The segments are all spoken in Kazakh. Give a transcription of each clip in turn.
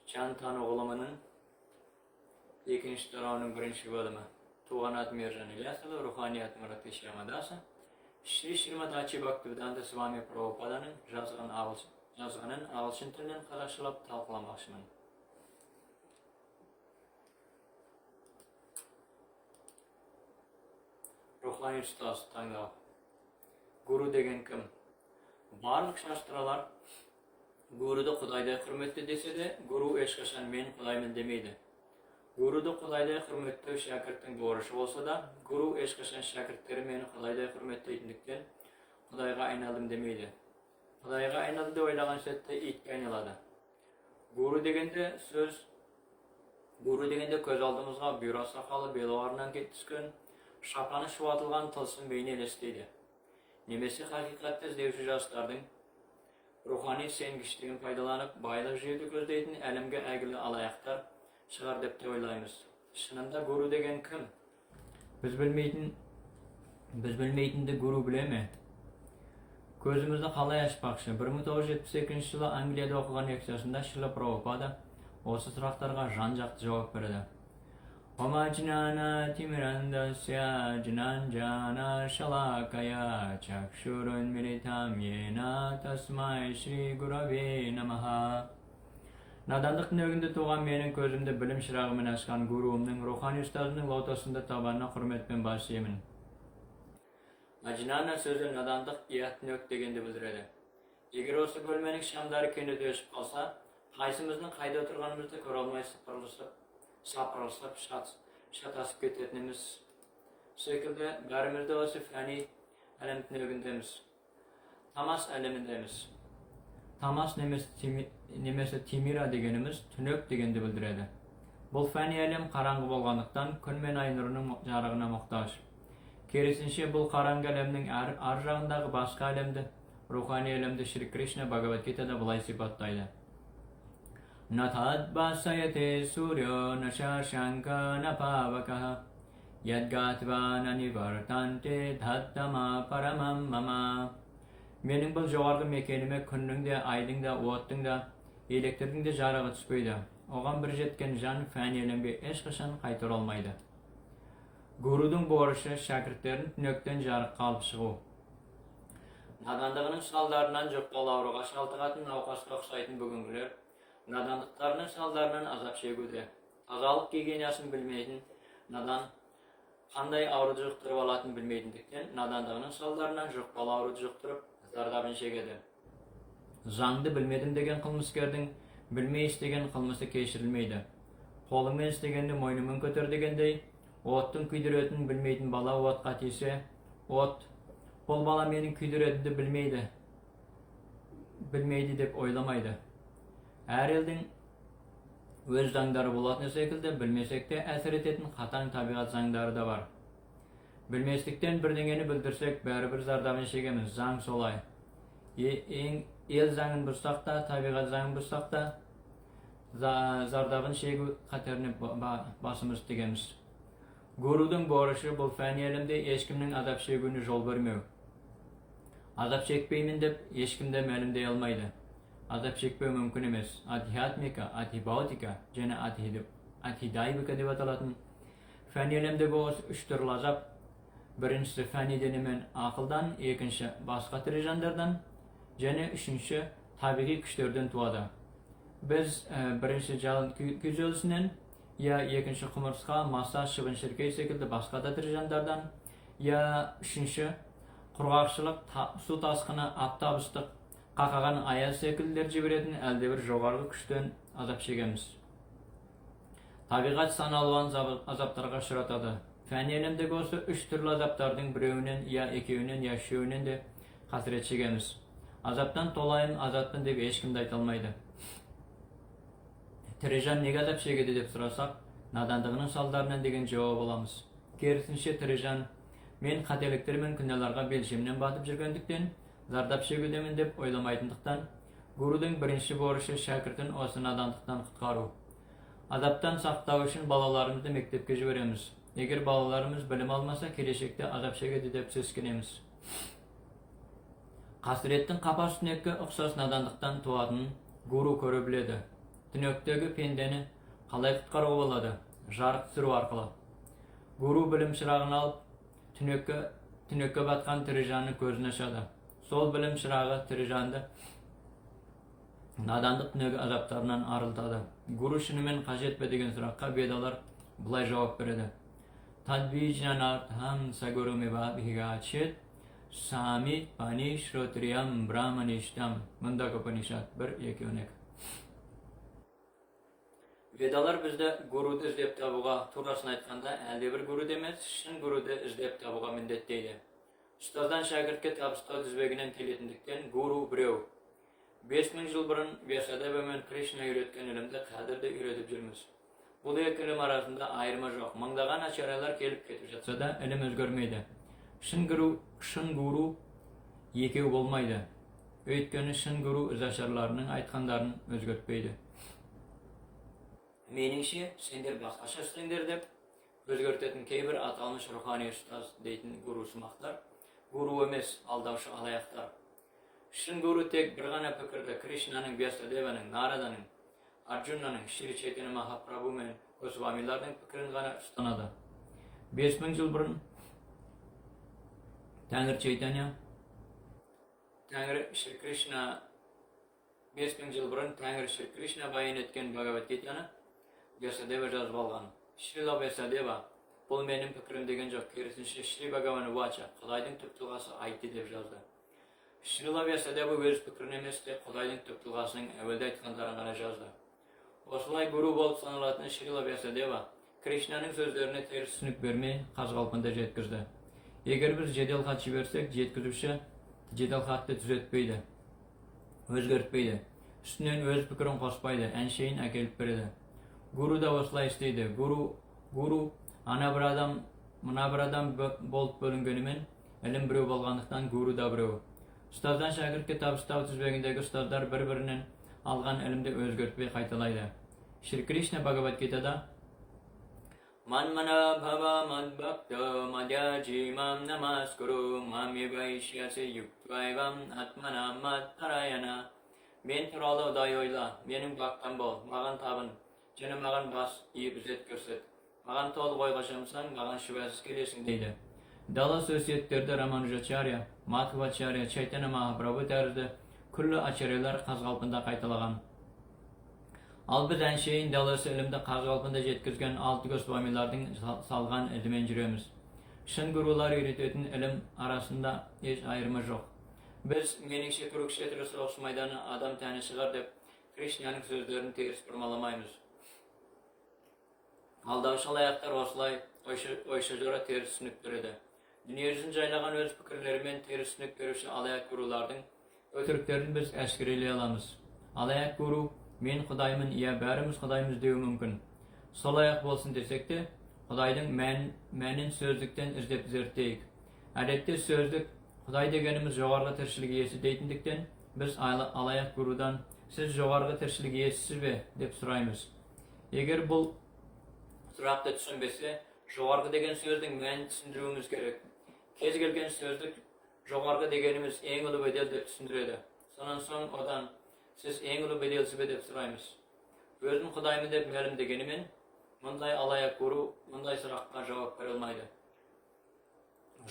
Jan tanıw ǵılımınıń ekinshi tarawınıń birinshi bólimi. Tuwǵan atı Meirzhan Ilyasılı, ruwxaniy atı Muratbek Ramadası. Shri Shrimad Achi Bhaktivedanta Swami Prabhupadanıń jazǵan jazǵanın aǵılshın tilinen qazaqshalap talqılamaqshıman. Ruwxaniy ustaz tańlaw. Guru degen kim? Barlıq shastralar Gurudı qudayday húrmetle dese de, guru hesh qashan men qudayman demeydi. Gurudı qudayday húrmetlew shákirttiń borıshı bolsa da, guru hesh qashan shákirtleri meni qudayday húrmetleytindikten qudayǵa aynaldım demeydi. Qudayǵa aynaldı dep oylaǵan sátte iytke aynaladı. Guru degende sóz Guru degende kóz aldımızǵa buyra saqalı belwarınan túsken, shapanı shubatılǵan tılsım beyne elesleydi. Nemese haqıyqattı izlewshi jaslardıń ruwxaniy isengishligin paydalanıp, baylıq jıyıwdı gózleytin álemge áygili alayaqtar shıǵar dep te oylaymız. Shınında guru degen kim? Biz bilmeytin Biz bilmeytindi guru bile me? Kózimizdi qalay ashpaqshı? 1972 jılı Angliyada oqıǵan lekciyasında Srila Prabhupada osı suraqtarǵa jan-jaqtı jawap beredi. Om ajnana timirandasya jnanjana shalakaya chakshurunmilitam yena tasmay shri gurave namaha. Nadandıq túneginde tuwǵan meniń kózimdi bilim shıraǵı menen ashqan guruımnıń, ruwxaniy ustazımnıń lotosında tabanına húrmetpen bas iyemin. Ajnana sózi nadandıq ya túnek degendi bildiredi. Eger osı bólmeniń shamdarı kenet óship qalsa, qaysımızdıń qayda otırǵanımızdı kóre almay sıpırılısıp, sapırılısıp, shatasıp ketetinimiz sekildi, bárimiz de osı fániy álem túnegindemiz. Tamas álemindemiz. Tamas nemesi timira degenimiz túnek degendi bildiredi. Bul fániy álem qarańǵı bolǵanlıqtan kún men ay nurınıń jarıǵına muhtaj. Kerisinshe bul qarańǵı álemniń ar jaǵındaǵı basqa álemdi, ruwxaniy álemdi Shri Krishna Bhagavad Gitada bılay sıypattaydı, Na tad vasayate suryo na shashanka na pavakaha Yad gatva na nivartante tad tama paramam mama. Meniń bul joqarǵı mekenime kúnniń de, aydıń da, ottıń da, elektrdiń de jarıǵı túspeydi. Oǵan bir jetken jan fániy álemge hesh qashan qayta oralmaydı. Gurudıń borıshı shákirtlerin túnekten jarıqqa alıp shıǵıw. Nadanlıǵınıń saldarınan juqpalı awırıwǵa shaltıǵatın nawqasqa uqsaytın búgingiler nadanlıqtarınıń saldarınan azap shegiwde. Tazalıq gigienasın bilmeytin nadan qanday awırıwdı juqtırıp alatının bilmeytindikten nadanlıǵınıń saldarınan juqpalı awırıwdı juqtırıp zardabın shegedi. Zańdı bilmedim degen qılmıskerdiń bilmey islegen qılmısı keshirilmeydi. Qolıńmen islegendi moynıńmen kóter degendey, ottıń kúydiretinin bilmeytin bala otqa tiyse, ot, bul bala meniń kúydiretindi bilmeydi, bilmeydi dep oylamaydı. Hár eldiń óz zańdarı bolatını sekildi, bilmesek te ásir etetin qatań tábiyǵat zańdarı da bar. Bilmeslikten birdeńeni bildirsek, báribir zardabın shegemiz, zań solay. Eń el zańın buzsaq ta, tábiyǵat zańın buzsaq ta, zardabın shegiw qáterine basımızdı tigemiz. Gurudıń borıshı bul fániy álemde eshkimniń azap shegiwine jol bermew. Azap shekpeymen dep eshkim de málimdey almaydı. Azap shekpew múmkin emes. Adhyatmika, adhibautika jáne adhidaivika dep atalatın fániy álemdegi osı úsh túrli azap, birinshisi fániy denemen aqıldan, ekinshi basqa tiri jandardan, jáne úshinshi tábiyǵıy kúshlerden tuwadı. Biz birinshi jalın kúyzelisinen, ya ekinshi qumırsqa, masa, shıbın-shirkey sekildi basqa da tiri jandardan, ya úshinshi qurǵaqshılıq, suw tasqını, aptap ısıq, qaqaǵan ayaz sekildiler jiberetin áldebir joqarǵı kúshten azap shegemiz. Tábiyǵat san alwan azaptarǵa ushıratadı. Fániy álemdegi osı úsh túrli azaptardıń birewinen ya ekewinen ya úshewinen de qásiret shegemiz. Azaptan tolayım azatpın dep hesh kim de ayta almaydı. Tiri jan nege azap shegedi dep sorasaq, nadandıǵınıń saldarınan degen jawap alamız. Kerisinshe tiri jan men qátelikter men kúnyalarǵa belshemnen batıp júrgendikten zardap shegiwdemen dep oylamaytındıqtan, gurudıń birinshi borıshı shákirtin osı nadandıqtan qutqarıw. Azaptan saqtaw ushın balalarımızdı mektepke jiberemiz. Eger balalarımız bilim almasa keleshekte azap shegedi dep seskenemiz. Qásirettiń qapas túnekke uqsas nadandıqtan tuwatının guru kóre biledi. Түнектегі пендені қалай құтқаруға болады? Жарық түсіру арқылы. Гуру білім шырағын алып, түнекке батқан тірі жанның көзін ашады. Сол білім шырағы тірі жанды надандық түнегі азаптарынан арылтады. Гуру шынымен қажет пе деген сұраққа Ведалар былай жауап береді: Тадвижнанартхам сагурумивабхигачет сами пани шротриям брахмаништам. Мундака Упанишад 1, 2, 12. Ведалар бізді гуруды іздеп табуға, турасын айтқанда, әлдебір гуруды емес, шын гуруды іздеп табуға міндеттейді. Ұстаздан шәкіртке табыстау тізбегінен келетіндіктен, гуру біреу. 5000 жыл бұрын Вьясадева мен Кришна үйреткен ілімді қазір де үйретіп жүрміз. Бұл екі ілім арасында айырма жоқ. Мыңдаған ачарьялар келіп кетіп жатса да, ілім өзгермейді. Шын гуру екеу болмайды. Өйткені шын гуру ізашарларының айтқандарын өзгертпейді. Меніңше, сендер басқаша істеңдер деп өзгертетін кейбір аталмыш рухани ұстаз дейтін гурусымақтар гуру емес, алдаушы алаяқтар. Шын гуру тек бір ғана пікірді, Кришнаның, Вьясадеваның, Нараданың, Арджунаның, Шри Чайтанья Махапрабху мен Госвамилардың пікірін ғана ұстанады. 5000 жыл бұрын Тәңір Чайтанья, Тәңірі Шри Кришна, 5000 жыл бұрын Тәңір Шри Кришна баян еткен Бхагавад Гитаны Вьясадева жазып алған. Шрила Вьясадева бұл менің пікірім деген жоқ, керісінше, Шри Бхагаван Увача, Құдайдың түп тұлғасы айтты деп жазды. Шрила Вьясадева өз пікірін емес, тек Құдайдың түп тұлғасының әуелде айтқандарын ғана жазды. Осылай гуру болып саналатын Шрила Вьясадева Кришнаның сөздеріне теріс түсінік бермей, қаз қалпында жеткізді. Егер біз жедел хат жіберсек, жеткізуші жедел хатты түзетпейді, өзгертпейді, үстінен өз пікірін қоспайды, әншейін әкеліп береді. Гуру да осылай істейді. Гуру ана бір адам, мына бір адам болып бөлінгенімен, ілім біреу болғандықтан, гуру да біреу. Ұстаздан шәкіртке табыстау тізбегіндегі ұстаздар бір бірінен алған ілімді өзгертпей қайталайды. Шри Кришна Бхагавад Гитада: Манмана бхава мадбхакто мадьяджи мам намаскуру мам евайшьяси юктвайвам атмана мат-параяна. Мен туралы ұдайы ойла, менің бақтам бол, маған табын және маған бас иіп ізет көрсет. Маған толық ой қашамсаң, маған шүбәсіз келесің, дейді. Дәл осы өсиеттерді Раманужачарья, Мадхвачарья, Чайтанья Махапрабху тәрізді күллі ачарьялар қаз қалпында қайталаған. Ал біз әншейін дәл осы ілімді қаз қалпында жеткізген алты госвамилардың салған ізімен жүреміз. Шын гурулар үйрететін ілім арасында еш айырма жоқ. Біз меніңше, Курукшетра соғыс майданы адам тәні шығар деп, Кришнаның сөздерін теріс бұрмаламаймыз. Алдаушы алаяқтар осылай ойша жора теріс түсінік береді. Дүниежүзін жайлаған өз пікірлерімен теріс түсінік беруші алаяқ гурулардың өтіріктерін біз әшкерелей аламыз. Алаяқ гуру мен құдаймын, иә, бәріміз құдаймыз деуі мүмкін. Солай-ақ болсын десек те, құдайдың мәнін сөздіктен іздеп зерттейік. Әдетте сөздік құдай дегеніміз жоғарғы тіршілік иесі дейтіндіктен, біз алаяқ гурудан: «Сіз жоғарғы тіршілік иесісіз бе?» деп сұраймыз. Егер бұл сұрақты түсінбесе, жоғарғы деген сөздің мәнін түсіндіруіміз керек. Кез келген сөздік жоғарғы дегеніміз ең ұлы бедел деп түсіндіреді. Сонан соң одан: «Сіз ең ұлы беделсіз бе?» деп сұраймыз. Өзін құдаймын деп мәлімдегенімен, мұндай алаяқ гуру мұндай сұраққа жауап бере алмайды.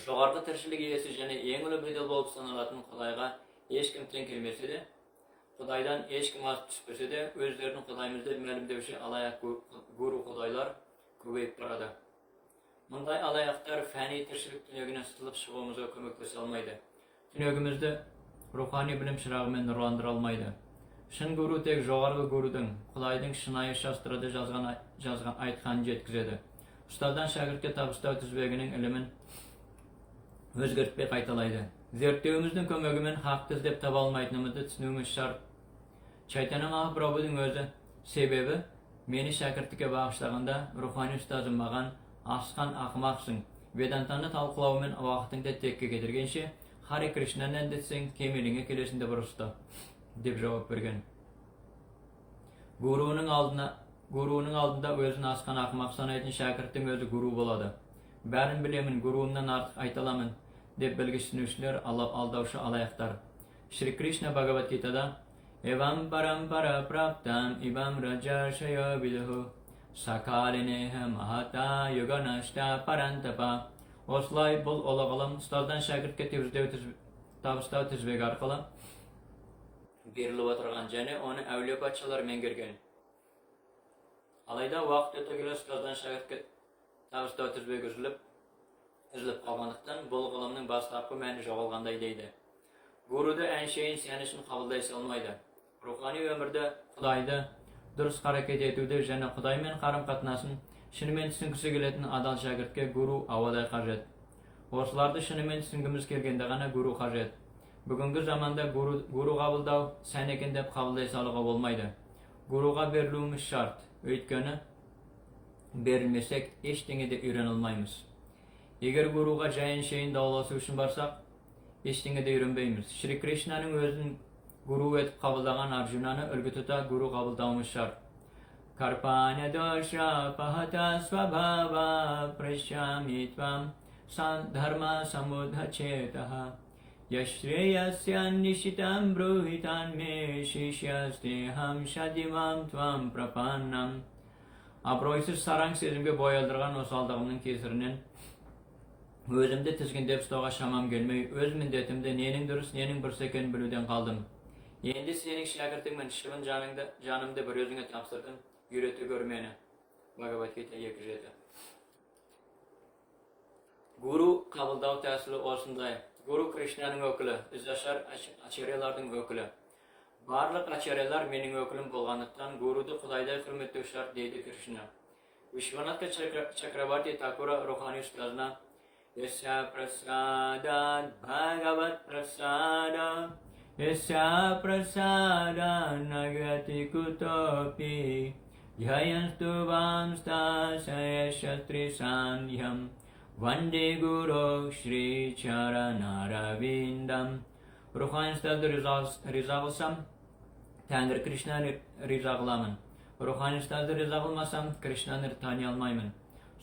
Жоғарғы тіршілік иесі және ең ұлы бедел болып саналатын құдайға ешкім тең келмесе де, құдайдан ешкім асып түспесе де, өздерін құдаймыз деп мәлімдеуші алаяқ гуру құдайлар көбейіп барады. Мұндай алаяқтар фәни тіршілік түнегінен сытылып шығуымызға көмектесе алмайды. Түнегімізді рухани білім шырағымен нұрландыра алмайды. Шын гуру тек жоғарғы гурудың, құдайдың шынайы шастрада жазған айтқанын жеткізеді. Ұстаздан шәкіртке табыстау тізбегінің ілімін өзгертпей қайталайды. Зерттеуіміздің көмегімен хақты іздеп таба алмайтынымызды түсінуіміз шарт. Чайтанья Махапрабхудың өзі: «Себебі мені шәкірттікке бағыштағанда рухани ұстазым маған: "Асқан ақымақсың, ведантаны талқылаумен уақытыңды текке кетіргенше, Харе Кришнаны әндетсең, кемеліңе келесің" деп ұрысты», – деп жауап берген. Гуруының алдында өзін асқан ақымақ санайтын шәкірттің өзі гуру болады. Бәрін білемін, гуруымнан артық айта аламын деп білгішсінушілер алдаушы алаяқтар. Шри Кришна Бхагавад Гитада Evam parampara praptam ivam rajarshaya viduhu sakalineha mahata yuganashta parantapa. Осылай бұл ұлы ғылым ұстаздан шәкіртке табыстау тізбегі арқылы беріліп отырған және оны әулие патшалар меңгерген. Алайда уақыт өте келе ұстаздан шәкіртке табыстау тізбегі үзіліп қалғандықтан, бұл ғылымның бастапқы мәні жоғалғандай дейді. Гуруды әншейін сән үшін қабылдай салмайды. Рухани өмірді, Құдайды дұрыс қарекет етуді және Құдаймен қарым-қатынасын шынымен түсінгісі келетін адал шәкіртке гуру ауадай қажет. Осыларды шынымен түсінгіміз келгенде ғана гуру қажет. Бүгінгі заманда гуру қабылдау сән екен деп қабылдай салуға болмайды. Гуруға берілуіміз шарт. Өйткені берілмесек, ештеңе де үйрене алмаймыз. Егер гуруға жай әншейін дауласу үшін барсақ, ештеңе де үйренбейміз. Шри Кришнаның өзін гуру етіп қабылдаған Арджунаны үлгі тұта гуру қабылдауымыз шарт. Карпаня доша пахата свабхава пращами твам дхарма самудхачетаха яшрейасya нишитам брухитан ме шишястехам шадимам твам прапаннам. Абыройсыз сараң сезімге бой алдырған осалдығымның кесірінен өзімді тізгіндеп ұстауға шамам келмей, өз міндетімді ненің дұрыс, ненің бұрыс екенін білуден қалдым. Енді сенің шәкіртіңмін, шыбын жанымды бір өзіңе тапсырдым, үйрете көр мені. Бхагавад Гита 2.7. Гуру қабылдау тәсілі осындай. Гуру Кришнаның өкілі, ізашар ачарьялардың өкілі. Барлық ачарьялар менің өкілім болғандықтан, гуруды Құдайдай құрметтеу шарт, дейді Кришна. Вишванатха Чакраварти Такура рухани ұстазына Yasya prasadat bhagavat prasada Yasya prasada nagati kutopi Dhyayanstu vamstasaya shatri sandhyam Vande guru shri charanaravidam. Рухани ұстазды риза қылсам, Тәңір Кришнаны риза қыламын. Рухани ұстазды риза қылмасам, Кришнаны тани алмаймын.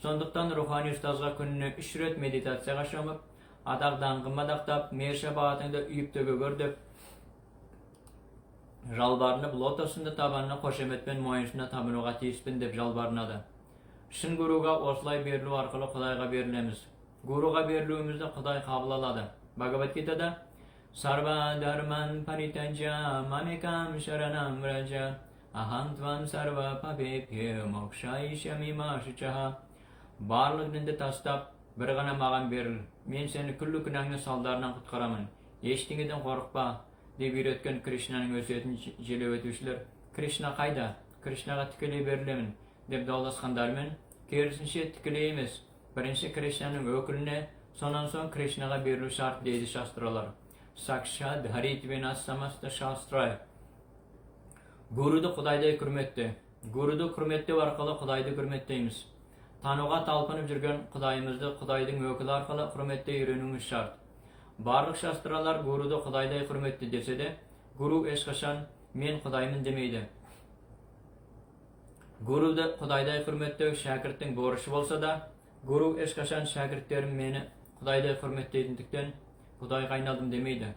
Сондықтан рухани ұстазға күніне 3 рет медитацияға шомып, атақ даңқын мадақтап, мейір шапағатыңды үйіп төге көр деп жалбарынып, лотосынды табанына қошеметпен мойыншына табынуға тиіспін деп жалбарынады. Шын гуруға осылай берілу арқылы Құдайға берілеміз. Гуруға берілуімізді Құдай қабыл алады. Бхагавад Гитада Сарва дharman паритаджа мамекам шаранам враджа ахам твам сарва папепхе мокшаишями ма шучаха. Барлық дінді тастап, бір ғана маған беріл. Мен сені күллі күнәңнің салдарынан құтқарамын. Ештеңеден қорықпа, деп үйреткен Кришнаның өсиетін желеу етушілер, Кришна қайда? Кришнаға тікелей берілемін, деп дауласқандармен, керісінше тікелей емес, бірінші Кришнаның өкіліне, сонан соң Кришнаға берілу шарт, дейді шастралар. Сакшат харитвена самаста шастрай. Гуруды Құдайдай құрметте. Гуруды құрметтеу арқылы Құдайды құрметтейміз. Тануға талпынып жүрген Құдайымызды Құдайдың өкілі арқылы құрметтей үйренуіміз шарт. Барлық шастралар гуруды Құдайдай құрметті десе де, гуру ешқашан мен Құдаймын демейді. Гуруды Құдайдай құрметтеу шәкірттің борышы болса да, гуру ешқашан шәкірттерім мені Құдайдай құрметтейтіндіктен Құдайға айналдым демейді.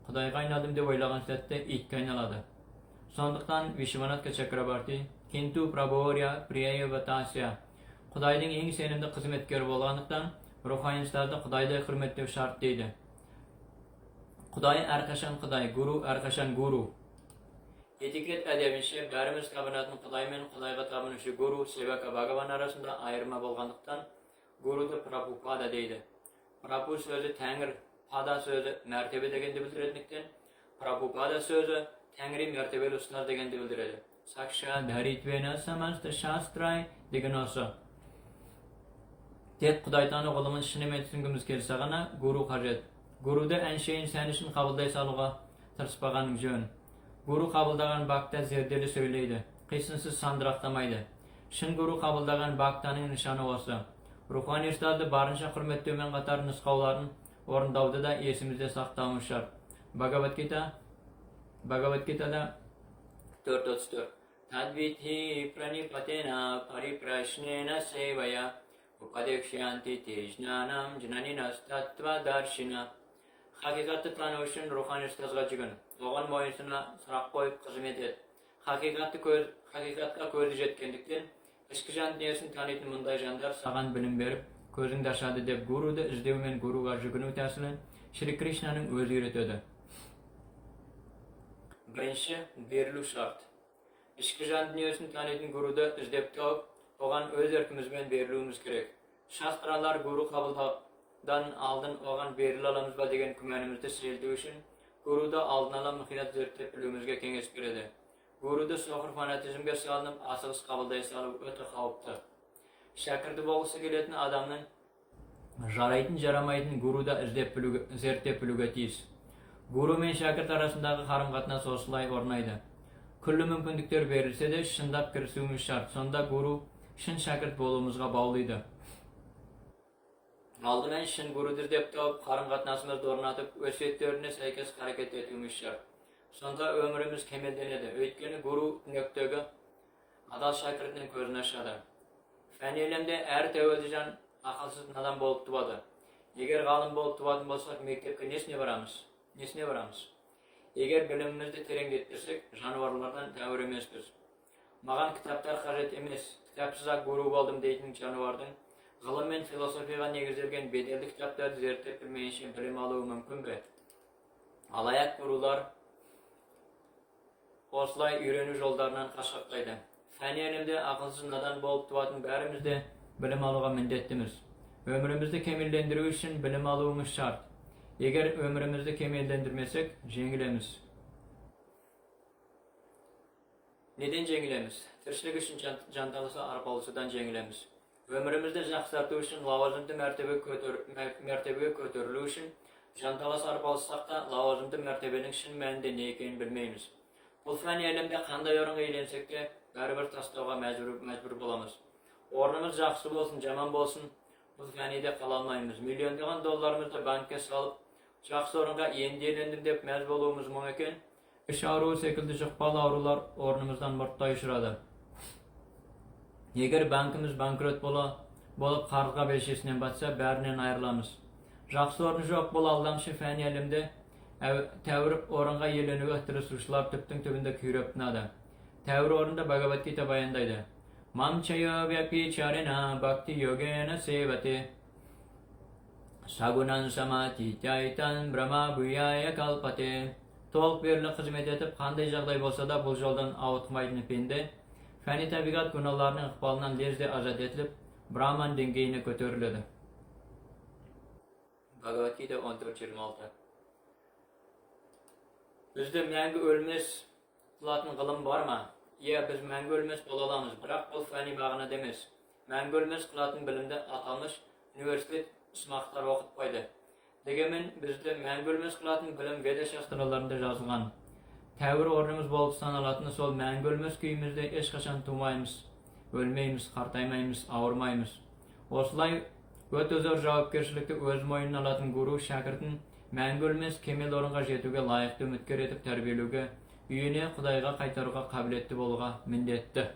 Құдайға айналдым деп ойлаған сәтте итке айналады. Сондықтан Вишванатха Чакрабарти Кинту Прабхуря Прияеватасya Құдайдың ең сенімді қызметкері болғандықтан, рухани ұстазды Құдайдай құрметтеу шарт дейді. Құдай әрқашан Құдай, гуру әрқашан гуру. Этикет әдебінше бәріміз табынатын Құдай мен Құдайға табынушы гуру Севака Бхагаван арасында айырма болғандықтан, гуруды Прабхупада дейді. Прабху сөзі Тәңір, Пада сөзі мәртебе дегенді білдіретіндіктен, Прабхупада сөзі Тәңіри мәртебелі ұстаз дегенді білдіреді. Сакшат харитвена самаста шастрай деген осы. Тек Құдайтану ғылымын шынымен түсінгіміз келсе ғана гуру қажет. Гуруды әншейін сән үшін қабылдай салуға тырыспағаның жөн. Гуру қабылдаған бхакта зерделі сөйлейді, қисынсыз сандырақтамайды. Шын гуру қабылдаған бхактаның нышаны осы. Рухани ұстазды барынша құрметтеумен қатар нұсқауларын орындауды да есімізде сақтауымыз шарт. Бхагавад Гитада 4.34 Тадвитхи пранипатена парипрашнена севая Upadekshyanti te jnanam jnaninastаттва даршина. Хақиқатты тану үшін рухани ұстазға жүгін. Оған мойынсұна, сұрақ қойып қызмет ет. Хақиқатты көз, хақиқатқа көзі жеткендіктен, ішкі жан дүниесін танитын мұндай жандар саған білім беріп, көзіңді ашады деп гуруды іздеу мен гуруға жүгіну тәсілін Шри Кришнаның өзі үйретеді. Бірінші, берілу шарт. Ішкі жан дүниесін танитын гуруды іздеп тауып, оған өз еркімізбен берілуіміз керек. Шастралар гуру қабылдаудан алдын оған беріле аламыз ба деген күмәнімізді сейілту үшін гуруды алдын ала мұқият зерттеп білуімізге кеңес береді. Гуруды соқыр фанатизмге салынып, асығыс қабылдай салу өте қауіпті. Шәкірті болғысы келетін адамның жарайтын, жарамайтын гуруда іздеп білуге, зерттеп білуге тиіс. Гуру мен шәкірт арасындағы қарым-қатынас осылай орнайды. Күллі мүмкіндіктер берілсе де, шындап кірісуіміз шарт. Сонда гуру шын шәкірт болуымызға баулиды. Алдымен шын гуруды іздеп тауып, қарым-қатынасымызды орнатып, өсиеттеріне сәйкес қарекет етуіміз шарт. Сонда өміріміз кемелденеді. Өйткені гуру түнектегі адал шәкіртінің көзін ашады. Фәни әлемде әр тәуелді жан ақылсыз, надан болып туады. Егер ғалым болып туатын болсақ, мектепке несіне барамыз? Несіне барамыз? Егер білімімізді тереңдетпесек, жануарлардан тәуір емеспіз. Маған кітаптар қажет емес, кітапсыз-ақ гуру болдым дейтін жануардың ғылым мен философияға негізделген беделді кітаптарды зерттеп білмейінше білім алуы мүмкін бе? Алаяқ гурулар осылай үйрену жолдарынан қашқақтайды. Фәни әлемде ақылсыз, надан болып туатын бәріміз де білім алуға міндеттіміз. Өмірімізді кемелдендіру үшін білім алуымыз шарт. Егер өмірімізді кемелдендірмесек, жеңілеміз. Неден жеңілеміз? Тіршілік үшін жанталаса арпалысудан жеңілеміз. Өмірімізді жақсарту үшін, лауазымды мәртебеге көтерілу үшін жанталаса арпалыссақ та, лауазымды мәртебенің шын мәнінде не екенін білмейміз. Бұл фәни әлемде қандай орынға иеленсек те, бәрібір тастауға мәжбүр боламыз. Орнымыз жақсы болсын, жаман болсын, бұл фәниде қала алмаймыз. Миллиондаған долларымызды банкке салып, жақсы орынға енді иелендім деп мәз болуымыз мұң екен, іш ауруы секілді жұқпалы аурулар орнымыздан мұрттай ұшырады. Егер банкіміз банкрот болып қарызға белшесінен батса, бәрінен айырыламыз. Жақсы орны жоқ бұл алдамшы фәни әлемде тәуір орынға иеленуге тырысушылар түптің түбінде күйреп тынады. Тәуір орынды Бхагавад Гита баяндайды. Мам чайо вяпичарина бхакти йогена севате сагунан саматитяйтан брахма бхуяя калпате. Толық берілі қызмет етіп, қандай жағдай болса да бұл жолдан ауытқымайтын пенде фәни табиғат гүнәларының ықпалынан лезде азат етіліп, Брахман деңгейіне көтеріледі. Бхагавад Гита 14.26. Бізді мәңгі өлмес қылатын ғылым бар ма? Иә, біз мәңгі өлмес бола аламыз, бірақ бұл фәни мағынада емес. Мәңгі өлмес қылатын білімді аталмыш университет сымақтар оқытпайды. Дегенмен бізді мәңгі өлмес қылатын білім Веда шастраларында жазылған. Тәуір орнымыз болып саналатыны сол мәңгі өлмес күйімізде ешқашан тумаймыз, өлмейміз, қартаймаймыз, ауырмаймыз. Осылай өте зор жауапкершілікті өз мойнына алатын гуру шәкіртін мәңгі өлмес кемел орынға жетуге лайықты үміткер етіп тәрбиелеуге, үйіне, Құдайға қайтаруға қабілетті болуға міндетті.